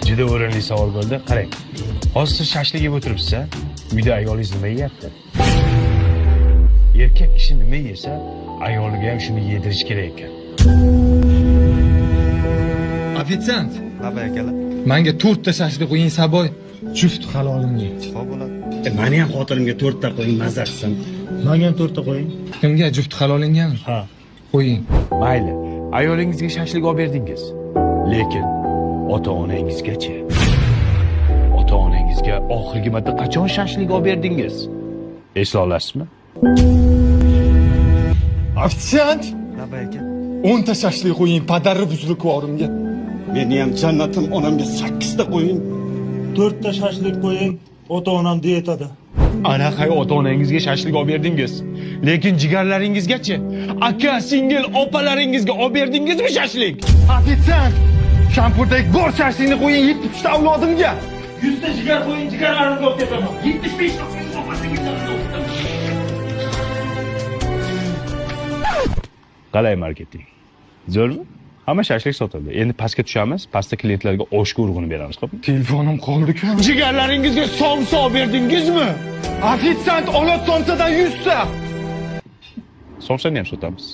Juda o'rinli savol bo'ldi. Qarang. Hozir siz shashlik yeb o'tiribsiz, a? Uyda ayolingiz nima yeyapti? Erkak kishi nima yesa, ayoliga ham shuni yedirish kerak ekan. Ofitsiant, Labay akalar. menga 4 ta shashlik qo'ying saboy, juft halolimga. Xo'p bo'ladi. Mani ham xotinimga 4 ta qo'ying, maza qilsin. Menga ham 4 ta qo'ying. Kimga, juft halolingami? Ha. Qo'ying. Mayli, ayolingizga shashlik olib berdingiz. Lekin ota-onangizgachi? Ota-onangizga oxirgi marta qachon shashlik olib berdingiz? Esla olasizmi? Ofitsiant, Labay aka. 10 ta shashlik qo'ying, padari buzrukvorimga. Meni ham jannatim onamga 8 ta qo'ying. 4 ta shashlik qo'ying. Ota-onam dietada. Ana hay ota-onangizga shashlik olib berdingiz. Lekin jigarlaringizgachi? Aka, singil, opalaringizga olib berdingizmi shashlik? Ofitsiant, shampurdek bor shashlikni qo'ying 70 ta avlodimga. 100 ta jigar qo'ying, jigarlarimga olib ketaman. 75 ta opasingizga. Qalay marketing? Zo'rmi? Hamma shashlik sotildi. Endi pastga tushamiz, pastda klientlarga oshga urg'uni beramiz, xo'pmi? Telefonim qoldi-ku. Jigarlaringizga somsa olib berdingizmi? Ofitsiant, olot somsadan 100 ta. Somsani ham sotamiz.